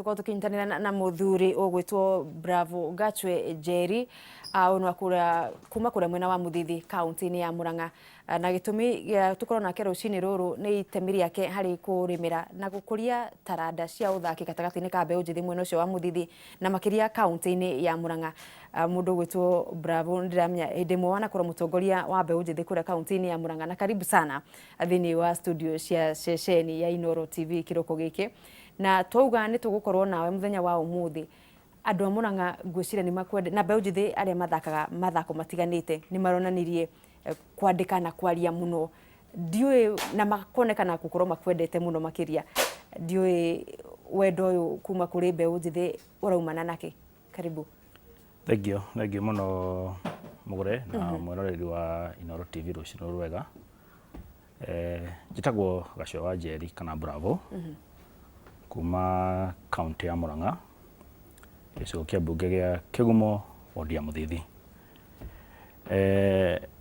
Tũkorwo tũkĩnyitanĩra na mũthuri ũgwĩtwo Bravo Gachwe Njeri, ũyũ nĩ wa kũrĩa kuma kũrĩa mwena wa Mũthithi kaũntĩ-inĩ ya Murang'a. Na gĩtũmi gĩa tũkorwo nake rũcinĩ rũrũ nĩ itemi rĩake harĩ kũrĩmĩra na gũkũria taranda cia ũthaki gatagatĩ-inĩ ka mbeũ njĩthĩ mwena ũcio wa Mũthithi na makĩria kaũntĩ-inĩ ya Murang'a. Mũndũ ũgwĩtwo Bravo nĩndĩramenya hĩndĩ ĩmwe wanakorwo mũtongoria wa mbeũ njĩthĩ kũrĩa kaũntĩ-inĩ ya Murang'a, na karibu sana thĩinĩ wa studio cia ceceni ya Inooro TV kĩroko gĩkĩ. Na twauga nĩ tũgũkorwo nawe mũthenya wa ũmũthĩ, andũ a Murang'a ngwĩciria nĩ makwendete, na mbeũ njĩthĩ arĩa mathakaga mathako matiganĩte nĩ maronanirie kwandĩka na kwaria mũno. Ndiũĩ na makonekana gũkorwo makwendete mũno makĩria. Ndiũĩ wendo ũyũ kuma kũrĩ mbeũ njĩthĩ ũraumana nakĩ? Karibu. Thengiũ, thengiũ mũno Mũgũre na mwĩroreri wa Inooro TV rũcinĩ rwega. Njĩtagwo Gacua wa Njeri kana Bravo kuma kaũntĩ ya Murang'a, gĩcigo kĩa mbunge gĩa Kĩgumo, wodi ya Mũthithi.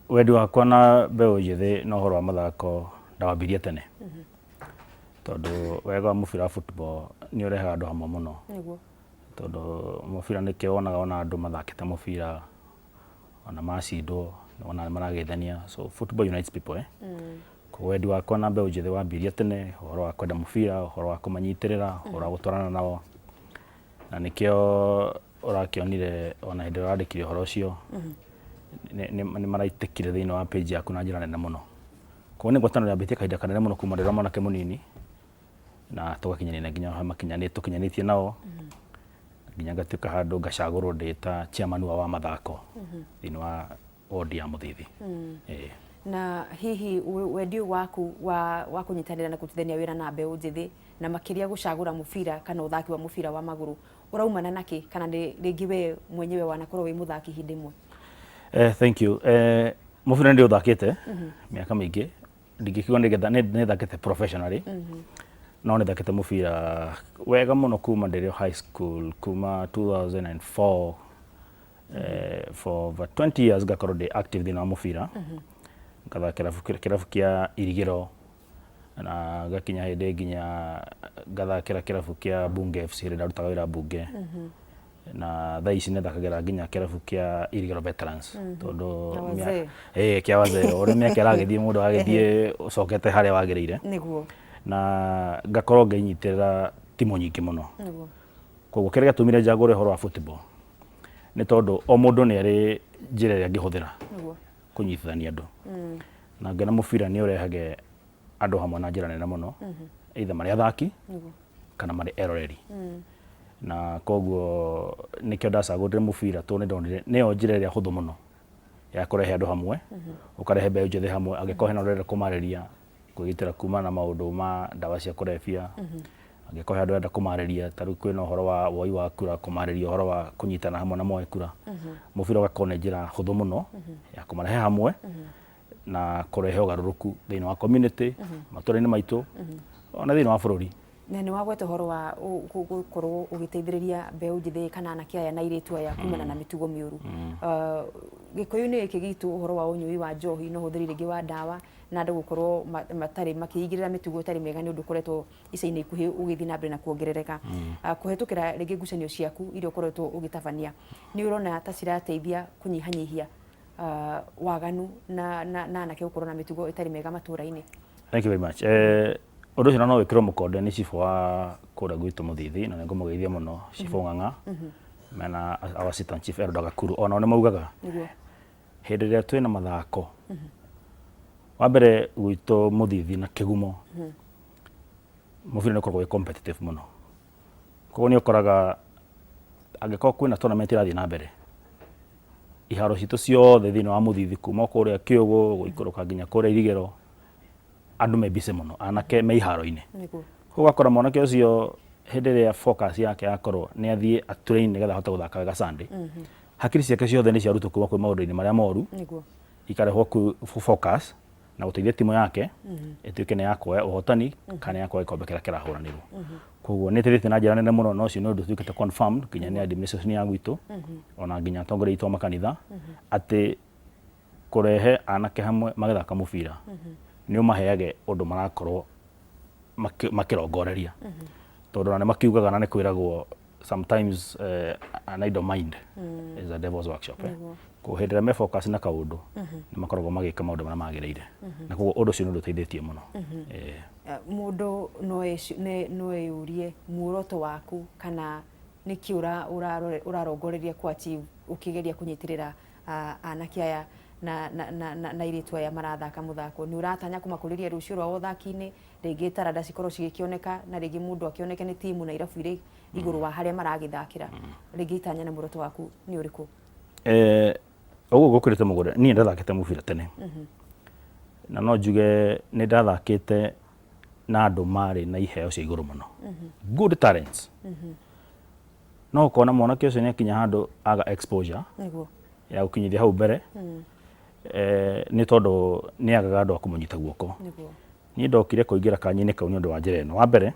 Wendi wakwa na mbeũ njĩthĩ na ũhoro wa mathako ndawambirie tene, tondũ wega wa mũbira wa football nĩ ũrehaga andũ hamwe mũno. Tondũ mũbira nĩkĩo wonaga ona andũ mathakĩte mũbira ona macindwo ona marageithania, so football unites people eh. Koguo wendi wakwa na mbeũ njĩthĩ wambirie tene, ũhoro wa kwenda mũbira, ũhoro wa kũmanyitĩrĩra, ũhoro wa gũtwarana nao, na nĩkĩo ũrakĩonire ona hĩndĩ ĩrĩa ũrandĩkire ũhoro ũcio, nĩ maraitĩkire thĩinĩ wa page yaku na njĩra nene mũno. Koguo nĩ ngwatanĩro yambĩtie kahinda kanene mũno kuma ndĩ mwanake mũnini, na tũgakinyanĩria nginya harĩa makinyanĩtie tũkinyanĩtie nao, nginya ngatuĩka handũ ngacagũrwo ndĩ ta chairman wao wa mathako thĩinĩ wa ward ya Mũthithi. Ĩĩ. Na hihi wendi ũyũ waku wa kũnyitanĩra na kũrutithania wĩra na mbeũ njĩthĩ na makĩria gũcagũra mũbira kana ũthaki wa mũbira wa magũrũ ũraumana na kĩ? Kana nĩ rĩngĩ we mwenyewe wanakorwo wĩ mũthaki hĩndĩ ĩmwe? Thank you. Mũbira nĩ ndĩũthakĩte mĩaka mĩingĩ, ndingĩkiuga nĩ thakĩte professionally, no nĩ thakĩte mũbira wega mũno kuma ndĩrĩ o high school, kuma 2004, for over 20 years ngakorwo ndĩ active thĩinĩ wa mũbira, ngathakĩra kĩrabu kĩa Irigĩro, na ngakinya hĩndĩ nginya ngathakĩra kĩrabu kĩa Bunge FC hĩndĩ ndarutaga wĩra Bunge, na thaa ici nĩthakagĩra nginya kĩrabu kĩa Irigĩro Veterans, tondũ Kĩa wazee. Ĩĩ, kĩa wazee, ũrĩa mĩaka ĩragĩthiĩ mũndũ agagĩthiĩ ũcokete harĩa wagĩrĩire. Na ngakorwo ngĩnyitĩrĩra timũ nyingĩ mũno. Koguo kĩrĩa gĩatũmire njagũre ũhoro wa football nĩ tondũ o mũndũ nĩ arĩ njĩra ĩrĩa angĩhũthĩra kũnyitithania andũ. Na ngĩona mũbira nĩ ũrehage andũ hamwe na njĩra nene mũno, either marĩ athaki kana marĩ eroreri. Na koguo nĩkĩo ndacagũrire mũbira tondũ nĩ ndonire nĩyo njĩra ĩrĩa hũthũ mũno ya kũrehe andũ hamwe, ũkarehe mbeũ njĩthĩ hamwe, angĩkorwo hena ũrĩa ũrenda kũmarĩria kwĩgitĩra kumana na maũndũ ma ndawa cia kũrebia, angĩkorwo he andũ ũrenda kũmarĩria ta rĩu kwĩna ũhoro wa woi wa kura, kũmarĩria ũhoro wa kũnyitana hamwe na moe kura, mũbira ũgakorwo nĩ njĩra hũthũ mũno ya kũmarehe hamwe na kũrehe ũgarũrũku thĩinĩ wa community, matũra-inĩ maitũ, ona thĩinĩ wa bũrũri. Na nĩ wagweta ũhoro wa gũkorwo ũgĩteithĩrĩria mbeũ njĩthĩ kana anake aya na airĩtu aya kumana na mĩtugo mĩũru. Gĩkũyũ-inĩ gĩkĩ gitũ ũhoro wa ũnyui wa njohi na ũhũthĩri rĩngĩ wa ndawa na andũ gũkorwo matarĩ makĩigĩrĩra mĩtugo ĩtarĩ mĩega nĩ ũndũ ũkoretwo ica-inĩ ikuhĩ ũgĩthiĩ na mbere na kuongerereka. Kũhetũkĩra rĩngĩ ngucanio ciaku iria ũkoretwo ũgĩtabania, nĩ ũrona ta cirateithia kũnyihanyihia waganu na anake gũkorwo na mĩtugo ĩtarĩ mĩega matũra-inĩ? Thank you very much. Ũndũ ũcio no wĩkĩrwo mũkonde nĩ cibũ wa kũrĩa gwitũ Mũthithi, na nĩ ngũmũgeithia mũno, cibũ Ng'ang'a, mena our assistant chief Elda Gakuru, onao nĩ maugaga hĩndĩ ĩrĩa twĩna mathako, wa mbere gwitũ Mũthithi na Kĩgumo, mũbira nĩ ũkoragwo wĩ competitive mũno. Koguo nĩ ũkoraga angĩkorwo kwĩna tournament ĩrathiĩ na mbere, iharo citũ ciothe thĩinĩ wa Mũthithi kuma kũrĩa Kĩũgũ gũikũrũka nginya kũrĩa Irigĩro, andũ me busy mũno, anake me iharo-inĩ. Koguo ũgakora mwanake ũcio hĩndĩ ĩrĩa focus yake yakorwo nĩ athiĩ a train nĩgetha ahote gũthaka wega Sunday, hakiri ciake ciothe nĩ ciarutwo kuma kwĩ maũndũ-inĩ marĩa moru, ikarehwo kwĩ focus na gũteithia timu yake ĩtuĩke nĩ ya kuoya ũhotani kana nĩ ya kuoya gĩkombe kĩrĩa kĩrahũranĩrwo. Koguo nĩ ĩteithĩtie na njĩra nene mũno na ũcio nĩ ũndũ ũtuĩkĩte confirmed nginya nĩ administration ya gwitũ ona nginya atongoria aitũ a makanitha atĩ kũrehe anake hamwe magĩthaka mũbira nĩ ũmaheage ũndũ marakorwo makĩrongoreria. Tondũ ona nĩ makiugaga na nĩ kwĩragwo sometimes an idle mind is a devil's workshop, eh? Koguo hĩndĩ ĩrĩa me focus na kaũndũ, nĩ makoragwo magĩka maũndũ marĩa magĩrĩire, na koguo ũndũ ũcio nĩ ũndũ ũteithĩtie mũno. Mũndũ no eyũrie muoroto waku kana nĩkĩ ũrarongoreria kũ achieve ũkĩgeria kũnyitĩrĩra anake aya na airĩtu aya marathaka mũthako. Nĩ ũratanya kũmakũrĩria rũciũ rwao ũthaki-inĩ, rĩngĩ taranda cikorwo cigĩkĩoneka, na rĩngĩ mũndũ akĩoneke nĩ timu na irabu irĩ igũrũ wa harĩa maragĩthakĩra? Rĩngĩ itanya na muoroto waku nĩ ũrĩkũ? Ũguo gũkĩrĩte mũgũnda, niĩ ndathakĩte mũbira tene, na no njuge nĩ ndathakĩte na andũ marĩ na iheo cia igũrũ mũno, good talents, no ũkona mwanake ũcio nĩ akinya handũ aga exposure ya gũkinyithia hau mbere, nĩ tondũ nĩ agaga andũ a kũmũnyita guoko. Niĩ ndokire kũingĩra kanya-inĩ kau nĩ ũndũ wa njĩra ĩno. Wa mbere,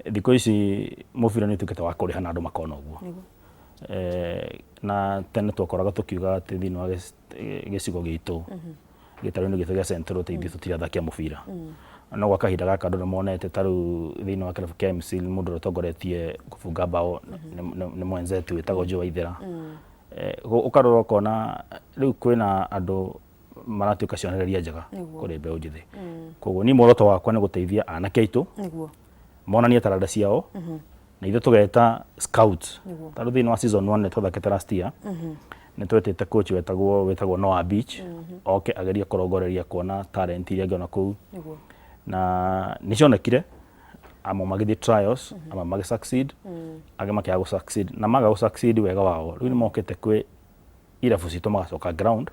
thikũ ici mũbira nĩ ũtuĩkĩte wa kũrĩha na andũ makona ũguo. Na tene twakoraga tũkiuga atĩ thĩinĩ wa gĩcigo gitũ, gĩtarũ-inĩ gitũ gĩa Central, atĩ ithuĩ tũtirĩ athaki a mũbira. No gwa kahinda gaka andũ nĩ monete ta rĩu thĩinĩ wa kĩrabu kĩa MC, mũndũ ũrĩa ũtongoretie kũbunga mbaũ nĩ mwenzetu wĩtagwo Joe Waithera. Ũkarora ũkona rĩu kwĩna andũ maratuĩka cionereria njega kũrĩ mbeũ njĩthĩ. Koguo niĩ muoroto wakwa nĩ gũteithia anake aitũ monanie taranda ciao, na ithuĩ tũgeta scouts. Tarĩu thĩinĩ wa season 1 nĩ twathakĩte last year, nĩ twetĩte coach wĩtagwo Noah Beach oke agerie kũrongoreria kuona talent iria angĩona kũu, na nĩ cionekire. Amwe magĩthiĩ trials, amwe magĩ succeed, angĩ makĩaga gũ succeed, na maga gũ succeed wega wao rĩu nĩ mokĩte kwĩ irabu citũ, magacoka ground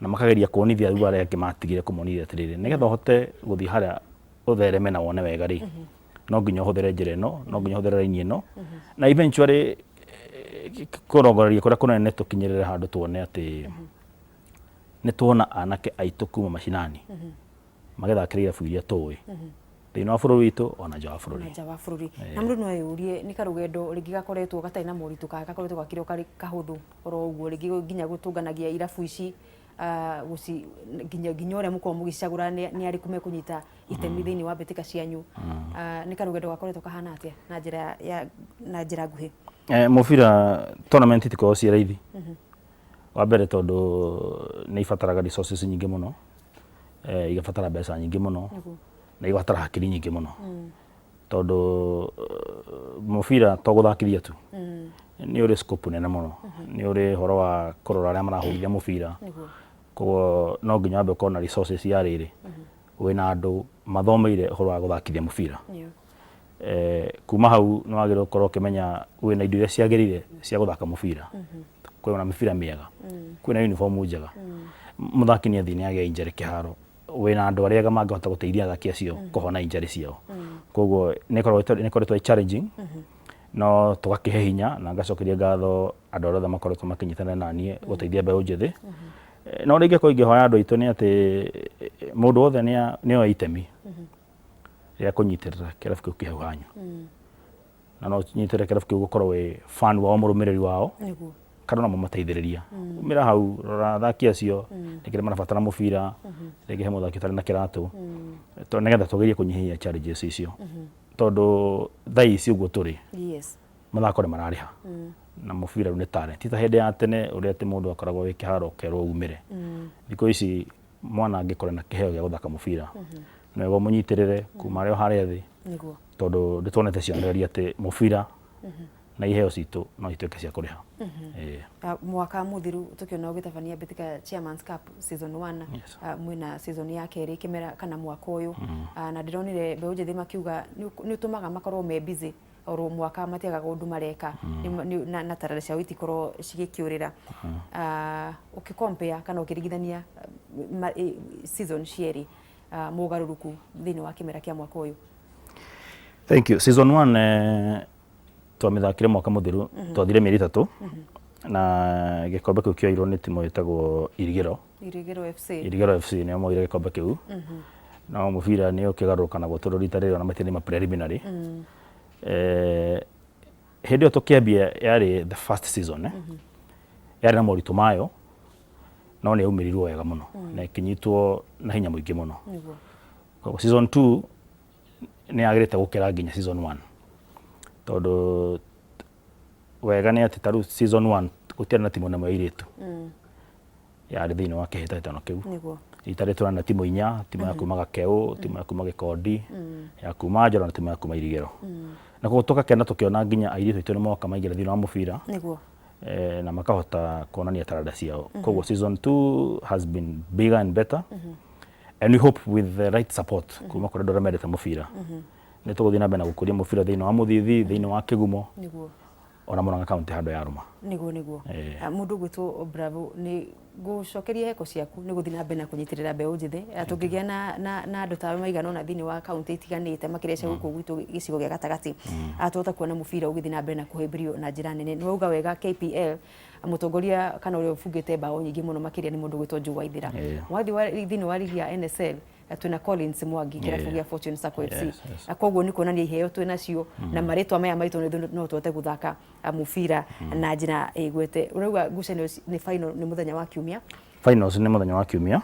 na makageria kuonithia rĩu arĩa angĩ matigire, kũmonithia atĩrĩrĩ, nĩgetha ũhote gũthiĩ harĩa ũthereme na wone wega rĩ, no nginya ũhũthĩre njĩra ĩno, no nginya ũhũthĩre raini ĩno, na eventually kũrongoreria kũrĩa kũnene tũkinyĩrĩre handũ tuone atĩ nĩ tuona anake aitũ kuma macinani magĩthakĩra irabu iria tũĩ thĩinĩ wa bũrũri witũ ona nja wa bũrũri. Na nja wa bũrũri. Na mũndũ no eyũrie nĩ karũgendo rĩngĩ gakoretwo gatarĩ na moritũ kana gakoretwo gakĩrĩ o karĩ kahũthũ oro ũguo, rĩngĩ nginya gũtũnganagia irabu ici, nginya ũrĩa mũkoragwo mũgĩcagũra nĩ arĩkũ mekũnyita itemi thĩinĩ wa mbĩtĩka cianyu. Nĩ karũgendo gakoretwo kahana atĩa na njĩra nguhĩ? Mũbira tournament itikoragwo ciĩ raithi. Wa mbere tondũ nĩ ibataraga resources nyingĩ mũno, igabatara mbeca nyingĩ mũno, na igabatara hakiri nyingĩ mũno, tondũ mũbira to gũthakithia tu, nĩ ũrĩ scope nene mũno, nĩ ũrĩ ũhoro wa kũrora arĩa marahũrithia mũbira. Koguo no nginya wambe ũkorwo na resources ya rĩrĩ, wĩna andũ mathomeire ũhoro wa gũthakithia mũbira. Kuma hau nĩ wagĩrĩirwo gũkorwo ũkĩmenya wĩna indo iria ciagĩrĩire cia gũthaka mũbira. Kwĩna mĩbira mĩega, kwĩna uniform njega, mũthaki nĩ athiĩ nĩ agĩa injury kĩharo, wĩna andũ arĩa ega mangĩhota gũteithia athaki acio kũhona injury ciao. Koguo nĩ ĩkoretwo ĩ challenging, no tũgakĩhe hinya na ngacokeria ngatho andũ arĩa othe makoretwo makĩnyitanĩra na niĩ gũteithia mbeũ njĩthĩ. No rĩngĩ korwo ingĩhoya andũ aitũ nĩ atĩ mũndũ wothe nĩ oe itemi rĩa kũnyitĩrĩra kĩrabu kĩu kĩ hau hanyu, na no ũnyitĩrĩre kĩrabu kĩu gũkorwo wĩ fan wao, mũrũmĩrĩri wao, kana ona mũmateithĩrĩria. Umĩra hau, rora athaki acio, rĩngĩ nĩ marabatara mũbira, rĩngĩ he mũthaki ũtarĩ na kĩratũ, nĩgetha tũgerie kũnyihia challenges icio, tondũ thaa ici ũguo tũrĩ, mathako nĩ mararĩha, na mũbira rĩu nĩ talent, ti ta hĩndĩ ya tene ũrĩa atĩ mũndũ akoragwo wĩ kĩharo ũkerwo umĩre. Thikũ ici mwana angĩkorwo na kĩheo gĩa gũthaka mũbira, nĩ wega ũmũnyitĩrĩre kuma arĩ o harĩa thĩ, tondũ nĩ tuonete cionereria atĩ mũbira na iheo citũ no ituĩke cia kũrĩha. Mwaka mũthiru tũkĩona ũgĩtabania mbĩtĩka ya Chairman's Cup season 1, mwĩna season ya kerĩ kĩmera kana mwaka ũyũ, na ndĩronire mbeũ njĩthĩ makiuga nĩ ũtũmaga makorwo me busy oro mwaka, matiagaga ũndũ mareka na taranda ciao itikorwo cigĩkĩũrĩra. Ũkĩ compare kana ũkĩringithania season cierĩ, mogarũrũku thĩinĩ wa kĩmera kĩa mwaka ũyũ? Thank you. Season 1 twamĩthakire mwaka mũthiru, twathire mĩeri 3, na gĩkombe kĩu kĩoirwo nĩ timu ĩtagwo Irigĩro. Irigĩro FC. Irigĩro FC nĩo moire gĩkombe kĩu. No mũbira nĩ ũkĩgarũrũkanagwo, tondũ rita rĩrĩ ona matirĩ ma preliminary. Hĩndĩ ĩyo tũkĩambia yarĩ the first season, eh? Yarĩ na moritũ mayo, no nĩ yaumĩrirwo wega mũno na ĩkĩnyitwo na hinya mũingĩ mũno. Koguo season 2 nĩ yagĩrĩte gũkĩra nginya season 1. Tondũ wega nĩ atĩ ta rĩu season 1 gũtiarĩ na timu ona ĩmwe ya airĩtu yarĩ thĩinĩ wa kĩhĩtahĩtano kĩu. Nĩguo. Rita rĩrĩ tũrarĩ na timu inya, timu ya kuma Gakeu, timu ya kuma Gĩkondi, ya kuma Njoro na timu ya kuma Irigĩro. Na koguo tũgakena tũkĩona nginya airĩtu aitũ nĩ moka maingĩra thĩinĩ wa mũbira. Nĩguo. Na makahota kuonania taranda ciao. Koguo season 2 has been bigger and better. And we hope with the right support kuma kũrĩ andũ arĩa mendete mũbira, nĩ tũgũthiĩ na mbere na gũkũria mũbira thĩinĩ wa Mũthithi, thĩinĩ wa Kĩgumo, Nĩguo. ona Murang'a County handũ yarũma. Nĩguo, nĩguo. Eh. Mũndũ ũgwĩtwo Bravo, nĩ ngũcokeria heko ciaku nĩ gũthiĩ na mbere na kũnyitĩrĩra mbeũ njĩthĩ. Tũngĩgĩa na andũ tawe maigana ũna thĩinĩ wa kaunti itiganĩte, makĩria cia gũkũ gwitũ gĩcigo gĩa gatagatĩ, tũhota kuona mũbira ũgĩthiĩ na mbere na kũhĩmbĩrio na njĩra nene. Nĩ wauga wega KPL, mũtongoria kana ũrĩa ũbungĩte mbaũ nyingĩ mũno makĩria nĩ mũndũ ũgwĩtwo Joe Waithera. Wathiĩ thĩinĩ wa rigi ya NSL, twĩna Collins Mwangi, kĩrabu gĩa Fortune Sacco FC. Koguo nĩ kuonania iheo twĩ nacio na marĩtwa maya maitũ nĩ no tũhote gũthaka mũbira na njĩra ĩgwete. Ũrauga ngucanio nĩ final nĩ mũthenya wa Kiumia? Finals nĩ mũthenya wa Kiumia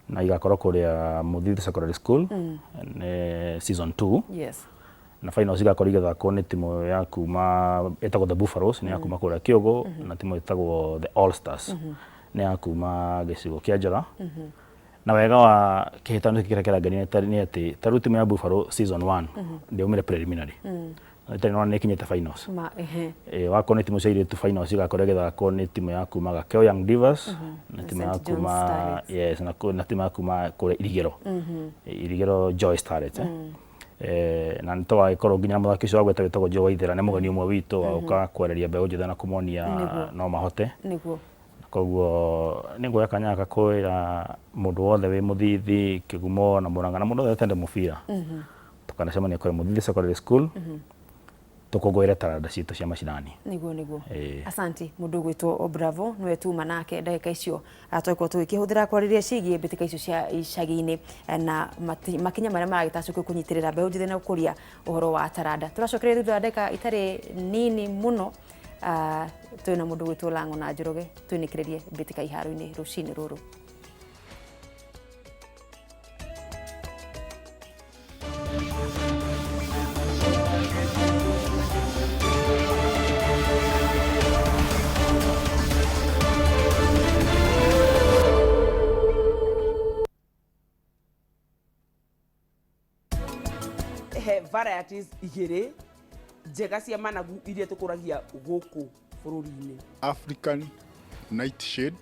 na igakorwo kũrĩa Mũthithi Secondary School, nĩ season 2. Na finals igakorwo igĩthakwo nĩ timu ya kuma ĩtagwo The Buffaloes, nĩ ya kuma kũrĩa Kĩũgũ, na timu ĩtagwo The All Stars, nĩ ya kuma gĩcigo kĩa Njora. Na wega wa kĩhĩtano gĩkĩ kĩrĩa kĩrangenia nĩ atĩ ta rĩu timu ya Buffalo season 1 ndĩaumire preliminary, ĩtarĩ nĩ ĩkinyĩte finals. Ma, ehe. Wakorwo nĩ timu cia airĩtu, finals igakorwo ĩgĩthakwo nĩ timu ya kuma Gakeo Young Divas na timu ya St. John's kuma Starlets. Yes, na timu ya kuma kũrĩa Irigĩro, Irigĩro Joy Starlets. Na nĩ tũgagĩkorwo nginya mũthaki ũcio wagweta wĩtagwo Joe Waithera nĩ mũgeni ũmwe witũ wa gũka kwarĩria mbeũ njĩthĩ na kũmonia no mahote. Koguo nĩ nguoya kanya gaka kwĩra mũndũ wothe wĩ Mũthithi, Kĩgumo na Mũrang'a na mũndũ wothe ũtende mũbira, tũkanacemania kũrĩa Mũthithi Secondary School, tũkũngũĩre taranda citũ cia macinani. Nĩguo, nĩguo. Ĩĩ. Asanti mũndũ ũgwĩtwo Bravo, nĩwe tuma nake ndagĩka icio twakorwo tũgĩkĩhũthĩra kwarĩria ciĩgiĩ mbĩtĩka icio cia icagi-inĩ na makinya marĩa maragĩtacũkio kũnyitĩrĩra mbeũ njĩthĩ na gũkũria ũhoro wa taranda. Tũracokereria thutha wa ndagĩka itarĩ nini mũno, twĩna mũndũ ũgwĩtwo Lang'o na Njoroge, twĩnĩkĩrĩrie mbĩtĩka iharo-inĩ rũcinĩ rũrũ. He varieties igĩrĩ njega cia managu iria tũkũragia gũkũ bũrũri-inĩ. African nightshade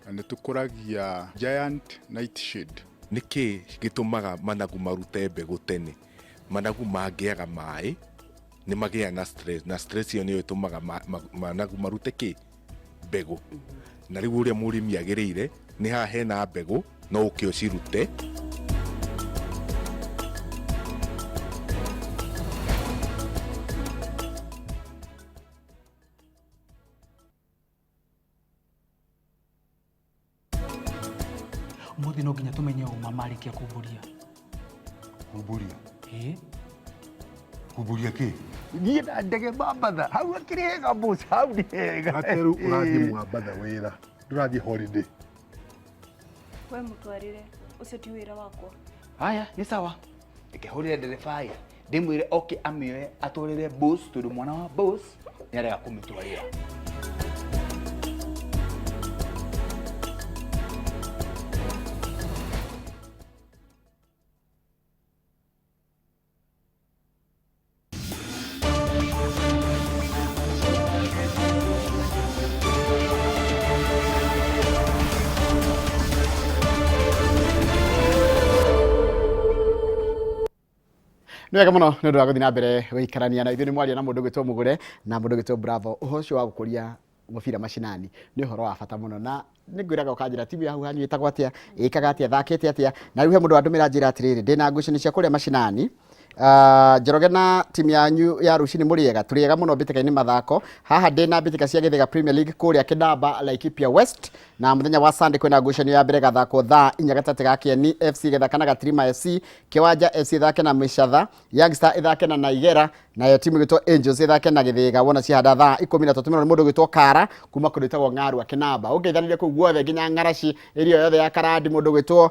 na nĩ tũkũragia giant nightshade. Nĩ kĩĩ gĩtũmaga managu marute mbegũ tene? Managu mangĩaga maĩ nĩ magĩaga na stress, na stress ĩyo nĩyo ĩtũmaga managu marute kĩ? Mbegũ. Na rĩu ũrĩa mũrĩmi agĩrĩire nĩ haha hena mbegũ no ũke ũcirute. Umuthi no nginya tumenye uma marikia kumburia. Kumburia? Ĩĩ. Kumburia kĩ? Niĩ na ndege Mambatha hau akĩrĩ hega boss, hau nĩ hega. Gateru ũrathiĩ Mwambatha wĩra, ndũrathiĩ holiday. We mũtwarĩre, ũcio ti wĩra wakwa. Haya, nĩ sawa. Reke hũrĩre ndereba aya ndĩmwĩre oke amĩoye atwarĩre boss, tondũ mwana wa boss nĩ arega kũmĩtwarĩra. Nĩ wega mũno nĩ ũndũ wa gũthiĩ na mbere gũikarania na ithuĩ. Nĩ mwaria na mũndũ ũgwĩtwo Mũgũre na mũndũ ũgwĩtwo Bravo. Ũhoro ũcio wa gũkũria mũbira macinani nĩ ũhoro wa bata mũno, na nĩ ngwĩraga ũkanjĩra timu ya hau hanyu ĩtagwo atĩa, ĩkaga atĩa, ĩthakĩte atĩa. Na rĩu he mũndũ wandũmĩra njĩra atĩrĩrĩ, ndĩna ngucanio cia kũrĩa macinani. Njoroge na timu yanyu ya rũcinĩ mũrĩega? Tũrĩega mũno mbĩtĩka-inĩ mathako. Haha ndĩna mbĩtĩka cia Gĩthĩga Premier League kũrĩa Kĩnamba, Laikipia West, na mũthenya wa Sunday kwĩna ngucanio ya mbere gathakwo thaa inya gatagatĩ ga Kĩeni FC gĩthaka na Gatirima FC, Kĩwanja FC ĩthake na Mĩcatha, Young Star ĩthake na Naigera, nayo timu ĩgwĩtwo Angels ĩthake na Gĩthĩga. Wona ciahanda thaa 13 nĩ mũndũ ũgwĩtwo Kara kuma kũndũ ĩtagwo Ng'arua Kĩnamba. Ũngeithanĩria kũu guothe nginya Ng'araci ĩrĩa yothe ya Karandi, mũndũ ũgwĩtwo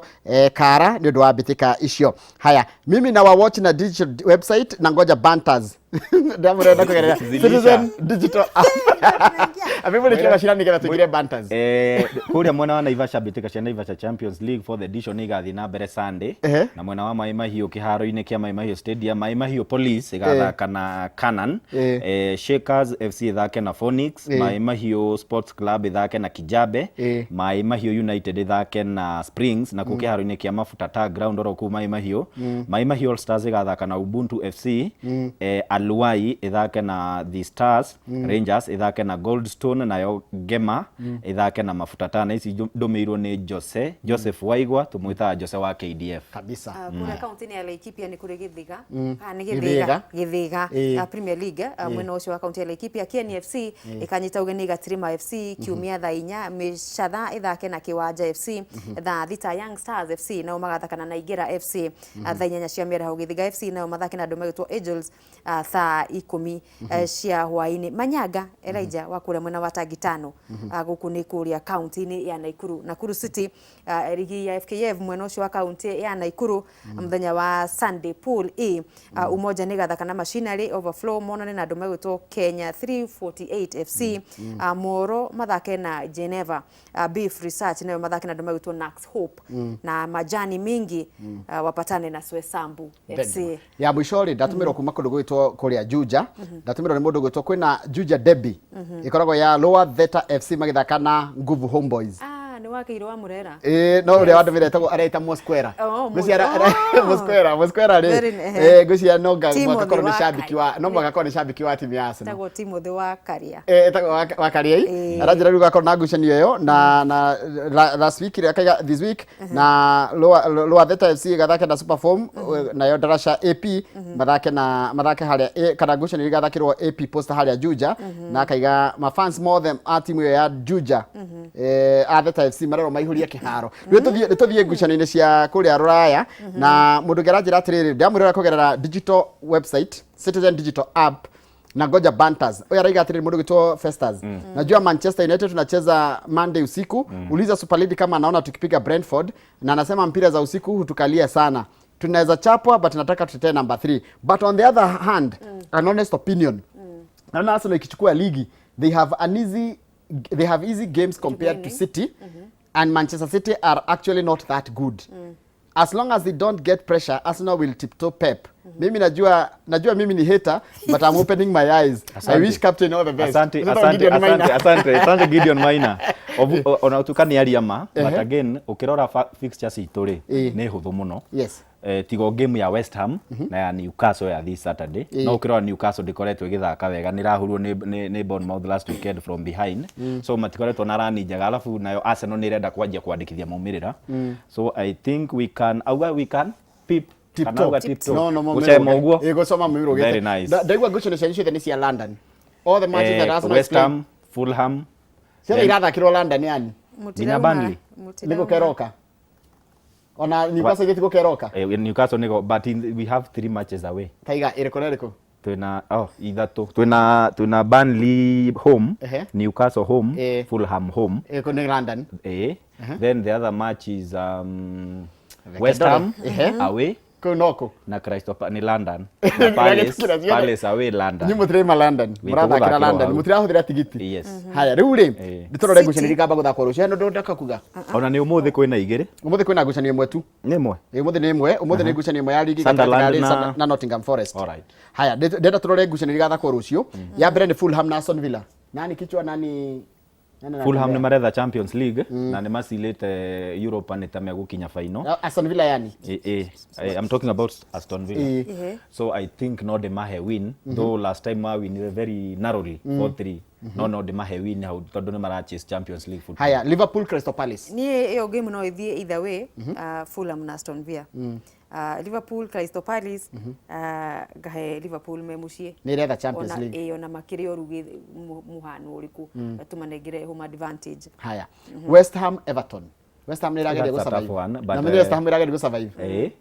Kara nĩ ũndũ wa mbĩtĩka icio. Haya, mimi na wa watch na digital website na ngoja banters. Ndamũrenda kũgerera Zilisha. Citizen Digital App. Abimũrĩkia macindano nĩgetha tũingĩre banters. Kũrĩa mwena wa Naivasha mbĩtĩka cia Naivasha Champions League fourth edition nĩ igathiĩ na mbere Sunday. Na mwena wa Mai Mahiũ kĩharo-inĩ kĩa Mai Mahiũ Stadium, Mai Mahiũ Police ĩgathaka na Canaan. Shakers FC ĩthake na Phoenix, Mai Mahiũ Sports Club ĩthake na Kijabe, Mai Mahiũ United ĩthake na Springs, nakuo kĩharo-inĩ kĩa Mafuta Tar Ground oro kũu Mai Mahiũ, Mai Mahiũ All Stars ĩgathaka na Ubuntu FC, Aluai ĩthake na The Stars, Rangers ĩthake na Goldstone, nayo Gema ĩthake na Mafuta Tar. Na ici ndũmĩirwo nĩ Jose, Joseph Waigwa, tũmwĩtaga Jose wa KDF. Kabisa. Kũrĩa kaunti-inĩ ya Laikipia nĩ kũrĩ Gĩthĩga. Ah, nĩ Gĩthĩga. Gĩthĩga Gĩthĩga. Premier League, mwena ũcio wa kaunti ya Laikipia, Kieni FC ĩkanyita ũgeni Gatirima FC kiumia thaa 4, Mĩcatha ĩthake na Kĩwanja FC thaa 6, Young Stars FC nao magathakana na Ingĩra FC thaa 8 cia mĩaraho, Gĩthĩga FC nao mathake na andũ megwĩtwo Angels thaa 10 cia hwaĩ-inĩ. Manyanga Elijah wa kũrĩa mwena wa Tangitano, gũkũ nĩ kũrĩa kaunti-inĩ ya Nakuru, Nakuru City, rigi ya FKF mwena ũcio wa kaunti ya Nakuru mũthenya wa Sunday, Pool E, Umoja nĩ gathaka na Machinery Overflow monane na andũ megwĩtwo Kenya 348 FC, Moro mathake na Geneva, Beef Research nayo mathake na andũ megwĩtwo Nax Hope, na Majani Mingi wapatane na Swesambu FC. Ya mũico rĩ, ndatũmĩrwo kuma kũndũ gwĩtwo kũrĩa Juja, ndatũmĩrwo nĩ mũndũ gwĩtwo kwĩna Juja Derby ĩkoragwo ya Lower Theta FC magĩthaka na Nguvu Homeboys. Ah, nĩ wakeirwo wa Murera. Ĩĩ, no ũrĩa wandũmĩra etagwo areta Mosquera. Oh, Ngwĩciria Mosquera, Mosquera rĩ, ngwĩciria no Timothy mũhaka korwo nĩ wa shabiki wa, no mũhaka korwo nĩ shabiki wa timu ya Arsenal. Etagwo Timothy wa Karia. Etagwo wa Kariei. Aranjĩra rĩu gakorwo na ngucanio ĩyo na last week ĩrĩa akaiga this week na Lower Theta FC gathake na Superform, nayo Darasha AP mathake na mathake harĩa kana ngucanio igathakĩrwo AP Posta harĩa Juja, na akaiga mafans mothe a timu ĩyo ya Juja, a Theta FC marerwo maihũrie kĩharo. Rĩu tũthiĩ ngucanio-inĩ cia kũrĩa rũraya, na mũndũ ũngĩ aranjĩra atĩrĩrĩ, ndamwĩrora kũgerera digital website, Citizen Digital App, na ngoja banters. Huyu araiga atĩrĩrĩ, mũndũ gwĩtwo Festus, najua Manchester United tunacheza Monday usiku, uliza Super League kama anaona tukipiga Brentford, na anasema mpira za usiku hutukalia sana, tunaweza chapwa, but nataka tutetee number 3. But on the other hand, an honest opinion, naona Arsenal ikichukua ligi, they have easy games compared to City, and Manchester City are actually not that good. As long as they don't get pressure, Arsenal will tiptoe Pep. Mimi najua mimi ni hater, but I'm opening my eyes. I Asante. wish captain all the best. Asante, Sasa asante, Gideon asante, Maina. asante, asante Gideon Maina. Ona ũtuĩka nĩ aria ma, but again, ũkĩrora fixtures itũ rĩ, nĩ hũthũ mũno. Tigo game ya West Ham na ya Newcastle ya this Saturday. No ũkĩrora Newcastle ndĩkoretwo ĩgĩthaka wega, nĩ ĩrahũrwo nĩ Bournemouth last weekend from behind. So matikoretwo na rani njega, alafu nayo Arsenal nĩ ĩrenda kwanjia kwandĩkithia maumĩrĩra. So I think we can, auga we can pip Tip kana top. auga tip top. No, Gũcema mĩrũge. ũguo. Gũcoma mĩrũgĩte. Very nice. Ndaigua ngucanio cianyu ciothe nĩ cia London. All the matches that Arsenal is West playing. Ham, Fulham, Ciothe irathakĩrwo London yani. Nginya Burnley. Nĩ gũkeroka. Ona Newcastle gĩti gũkeroka. Newcastle nĩgo, but we have 3 matches away. Taiga ĩrĩkũ na ĩrĩkũ? Twina, oh, ithatũ. Twina Burnley home, Newcastle home, Fulham home. Ĩrĩkũ nĩ London. Then the other match is West Ham away. Kũu noko. Na Crystal Palace ni London. Na Palace, Gĩtukĩra ciothe. Palace away London. Inyuĩ mũtirĩ London. Wĩ Mũrathakĩra tũgũthakĩrwo London. hau. Mũtirahũthĩra tigiti. Yes. Haya, rĩu rĩ, nĩtũrore ngucanio iria ikamba gũthakwo rũciũ. Hena ũndũ ndaka kuga? Ona nĩ ũmũthĩ kwĩna igĩrĩ. Ũmũthĩ kwĩna ngucanio ĩmwe tu. Nĩ ĩmwe. Ĩ, ũmũthĩ nĩ ĩmwe, ũmũthĩ nĩ ngucanio ĩmwe ya ligi gatagatĩ Sunderland ka na Nottingham Forest. Alright. Haya, ndĩrenda tũrore ngucanio iria igathakwo rũciũ. Ya mbere nĩ Fulham na Aston Villa. Nani kichwa, nani nani Fulham nĩ anatembea? maretha Champions League na nĩ macilĩte Europa nĩ ta megũkinya final. Aston Villa yani. I'm talking about Aston Villa. So I think no ndĩmahe win, though last time mawinire very narrowly 4-3. No ndĩmahe win hau tondũ nĩ mara chase Champions League football. Haya, Liverpool Crystal Palace. Niĩ ĩyo game no ĩthiĩ either way, Fulham na Aston Villa. Liverpool Crystal Palace, ngahe Liverpool me mũciĩ. Nĩ ĩretha Champions Ona- League. Ona makĩrĩ ũru mũhano ũrĩkũ, tũmanengere home advantage. Haya. West Ham Everton. West Ham nĩ ĩrageria That's a gũ-survive. tough one, but, Na mimi West Ham ĩrageria gũ-survive.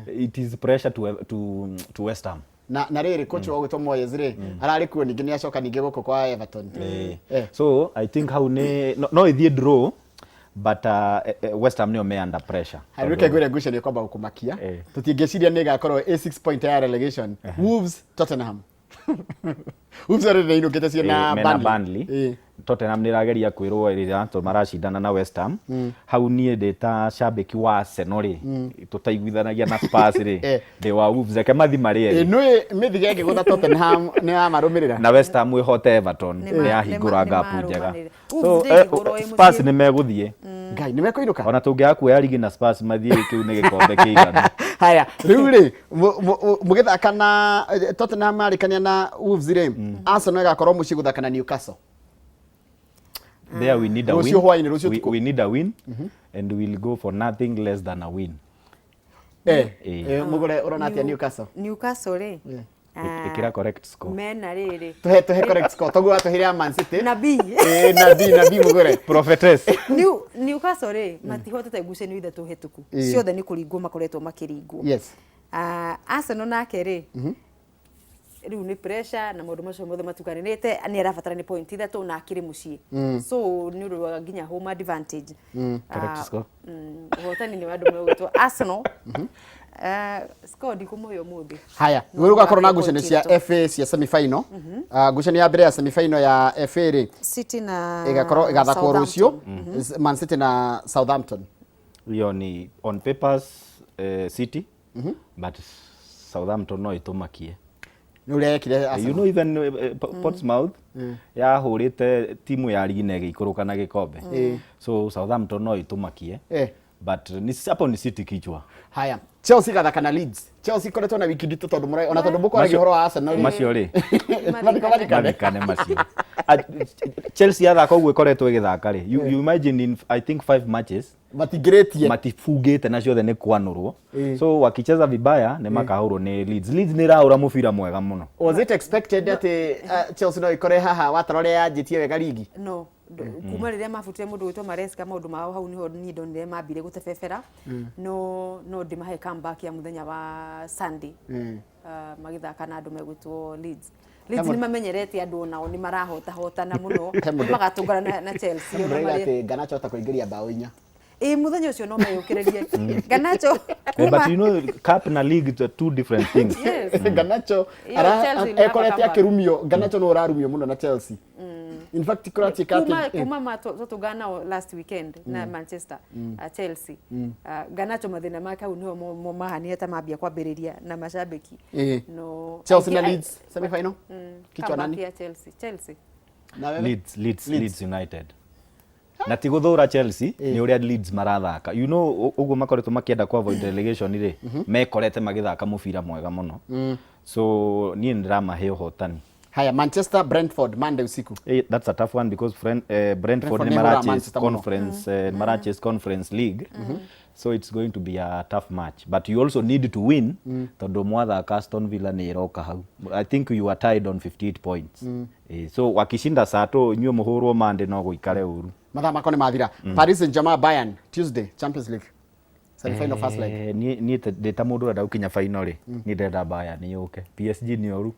It is pressure to West Ham. Na rĩrĩ coach wa gwĩtwo Moyes rĩ, ararĩ kuo ningĩ nĩ acoka ningĩ gũkũ kwa Everton. So I think hau nĩ no ĩthiĩ draw, but West Ham nĩo me under pressure. Harĩ reke ngwĩre ngucanio kwamba gũkũmakia. Tũtingĩciria nĩ ĩgakorwo a 6 point ya relegation. Wolves Tottenham. Wolves already nĩinũkĩte ciĩ na Eh, mena Burnley. Burnley. Tottenham nĩ ĩrageria kwĩrũĩrĩra tondũ maracindana na West Ham. Hau niĩ ndĩ ta cambĩki wa Arsenal rĩ, tũtaiguithanagia na Spurs rĩ, Eh. ndĩ wa Wolves, reke mathi marĩ Ĩ, erĩ. nũĩ mĩthige ĩngĩgũtha Tottenham nĩ yamarũmĩrĩra. Na West Ham ĩhote Everton Nĩ nĩ yahingũra nĩ gap njega. marũmanĩrĩra. So, Wolves ndĩngĩhũrwo ĩ Spurs mũciĩ. nĩ megũthiĩ. Ngai nĩ mekũinũka. Ona tũngĩaga kuoya rigi na Spurs mathiĩ kĩu nĩ gĩkombe kĩiganu. Haya, rĩu rĩ mũgĩthaka na Tottenham marĩkania na Wolves rĩ, Arsenal ĩgakorwo mũciĩ gũthaka na Newcastle. There we need a win. Rũciũ hwaĩ-inĩ, rũciũ We, ũtukũ. we need a win and we'll go for nothing less than a win. Eh, Eh. mũgũre ũrona atĩa Newcastle? Newcastle rĩ Ĩkĩra correct score. mena rĩrĩ Tũhe tũhe correct score. Toguo watũheire ya Man City. Nabii. Eh, nabii nabii mũgũre. Prophetess. Newcastle rĩ matihotete ngucanio ithatũ hĩtũku Ĩĩ. ciothe nĩ kũringwo makoretwo makĩringwo. Yes. Ah, Arsenal nake rĩ rĩu nĩ pressure na maũndũ macio mothe matukanĩrĩte nĩ arabatara nĩ point ithatũ na akĩrĩ mũciĩ so nĩ ũndũ wa nginya home advantage. Correct Ah, score. Ũhotani nĩ wa andũ megwĩtwo Arsenal. Ah, score ndikũmũhe ũmũthĩ. Haya, No rĩu gũgakorwo na mũgakĩhe ngucanio point cia ithatũ. FA cia semi final. Ngucanio ya mbere ya semi final ya FA rĩ City na ĩgakorwo ĩgathakwo rũciũ Southampton. Man City na Southampton. Hiyo ni on papers City but Southampton no ĩtũmakie. Nĩ ũrĩa yekire You Arsenal. know even Portsmouth yahũrĩte timu ya rigi na ĩgĩikũrũka na gĩkombe. So Southampton no ĩtũmakie. Eh. But ni hapo ni City kichwa. Haya, Chelsea ĩgathaka na Leeds. Chelsea ikoretwo na wiki nditũ tondũ mũra ona tondũ mũkwaragia ũhoro wa Arsenal rĩ. Macio rĩ. Mathiko mathikane. Mathikane macio. Chelsea yathaka ũguo ĩkoretwo ĩgĩthaka rĩ. You imagine in I think 5 matches Matingĩrĩtie. matifungĩte na ciothe nĩ kwanũrwo. Eh. So wakicheza vibaya nĩ makahũrwo nĩ Leeds. Leeds nĩ ĩrahũra mũbira mwega mũno. Was it expected atĩ Chelsea no ĩkore haha watara ũrĩa yanjĩtie wega rigi? No kuma rĩrĩa mabutire mũndũ gwĩtwo Maresca maũndũ mao hau nĩho niĩ ndonire mambire gũtebebera no ndĩmahe comeback ya mũthenya wa Sunday. Magĩthaka na andũ megwĩtwo Leeds. Leeds nĩ mamenyerete andũ onao nĩ marahotahotana mũno He mũndũ- magatũngana na Chelsea He mũndũ ona ũroiga marĩ atĩ Garnacho ahota kũingĩria mbaũ inya. Ĩ mũthenya ũcio no meyũkĩrĩrie Garnacho Eh, but you know cup na league it's two different things. Yes. Garnacho Iyo Chelsea nĩ ekorete comeback. akĩrumio Garnacho no ũrarumio mũno na Chelsea. In fact kũratuĩka kuma atĩ kuma ma twatũngana nao last weekend na Manchester Chelsea. Garnacho mathĩna make hau nĩho mahanire ta mambia kwambĩrĩria na macambĩki Eh. no Chelsea na I- Leeds semi final. Kichwa comeback nani? ya Chelsea Chelsea Na wewe? Leeds, Leeds, Leeds United. Na ti gũthũra Chelsea nĩ ũrĩa Leeds marathaka. You know ũguo makoretwo makĩenda ku avoid relegation rĩ, mekorete magĩthaka mũbira mwega mũno. So niĩ nĩ ndĩramahe ũhotani. Haya, Manchester Brentford Monday usiku. Eh, that's a tough one because Brentford Brentford nĩ nĩ ĩhũraga marachase Manchester mũno. conference marachase Conference League. So it's going to be a tough match but you also need to win tondũ mwathaka Aston Villa nĩ ĩroka hau. I think you are tied on 58 points. So wakishinda sato inyuĩ mũhũrwo Monday no gũikare ũru. Mathaa makwa nĩ mathira. Paris Saint-Germain Bayern Tuesday Champions League. Semi final first leg. Niĩ ndĩ ta mũndũ ũrenda gũkinya final rĩ, niĩ ndĩrenda Bayern yũke. PSG nĩ ũru.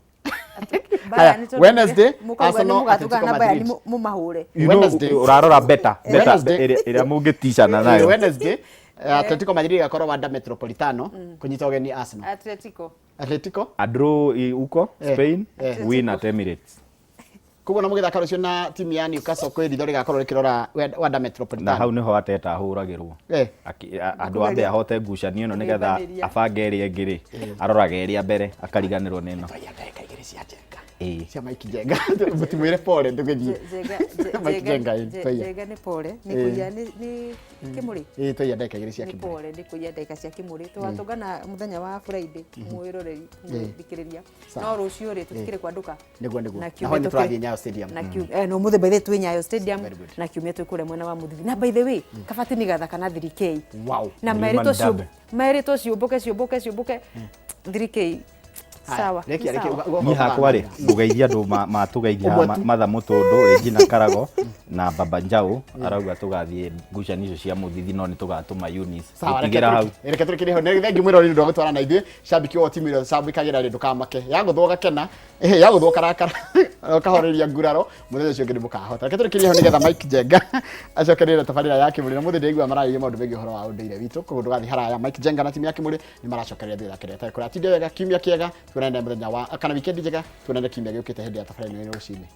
Haya, Wednesday, mũkauga nĩ Arsenal, mũgatũngana Atletico na Bayern Madrid. mũmahũre. You know, Wednesday. ũrarora better better Wednesday. ĩrĩa mũngĩticana nayo. Wednesday Atletico Madrid ĩgakorwo Wanda Metropolitano kũnyita ũgeni Arsenal. Atletico Atletico A draw uko Spain, win at Emirates. Koguo na mũgĩthaka rũciũ na timu ya Newcastle kwĩ ritho rĩgakorwo rĩkĩrora Wanda Na Metropolitano. hau nĩho Arteta ahũragĩrwo. Andũ ambe ahote ngucanio ĩno nĩgetha Kũrĩbanĩria. abange ĩrĩa ĩngĩ rĩ, aroraga ĩrĩa mbere akariganĩrwo nĩ ĩno. Twaiya ndagĩka igĩrĩ cia Njenga. Ĩĩ. Cia Mike Njenga. Mũtimwĩre pole ndũgĩthiĩ. Mike Njenga ĩ, twaiya. Njenga nĩ pole nĩ kũiya nĩ kĩmũrĩ Ĩĩ twaiya ndagĩka igĩrĩ cia nĩ Kĩmũrĩ. pole nĩ kũiya ndagĩka cia kĩmũrĩ tũgatũngana mũthenya wa Friday mwĩroreri mwĩthikĩrĩria Sawa. no rũciũ rĩ tũtikĩrĩ kwandũka Nĩguo nĩguo. Na Na kiumia ho nĩ tũkĩrĩ- tũrathiĩ Nyayo Stadium. na no mũthĩ by the way twĩ Nyayo Stadium Very good. na kiumia twĩ kũrĩa mwena wa Mũthithi na by the way Kabati nĩ gathaka na 3K Wow. na Mlima merĩtwo ni Derby. merĩtwo ciũmbũke ciũmbũke ciũmbũke 3K Haya, sawa rekia, nĩ rekia, sawa. Niĩ hakwa rĩ, ngũgeithia andũ matũgeithia Ũmwe tu. Matha Mũtũndũ, Regina Karago, Na Baba Njau arauga tũgathiĩ ngucanio icio cia mũthithi no nĩ tũgatũma Eunice. Sawa, reke Gũtigĩra hau. Reke tũrĩkĩrie hau. Nĩ thengiũ mwĩroreri nĩ ũndũ wa gũtwara na ithuĩ. Cambĩki wa timu ĩrĩa ũcambĩkagĩra rĩ ndũkamake. Yagũthwo ũgakena, ĩhĩ, yagũthwo ũkarakara, ũkahoreria nguraro, mũthenya ũcio ũngĩ nĩ mũkahota. Reke tũrĩkĩrie hau nĩgetha Mike Njenga acokererie tabarĩra ya Kĩmũrĩ. Na mũthĩ ndĩraigua mararĩria maũndũ megiĩ ũhoro wa ũndũire witũ, koguo ndũgathiĩ haraya. Mike Njenga na timu ya Kĩmũrĩ nĩ maracokereria thutha kĩrĩa ĩtarĩ kũraya. Tinde wega, kiumia kĩega, tuonane mũthenya wa kana wikendi njega, tuonane kiumia gĩũkĩte hĩndĩ ya tabarĩra ĩno rũcinĩ.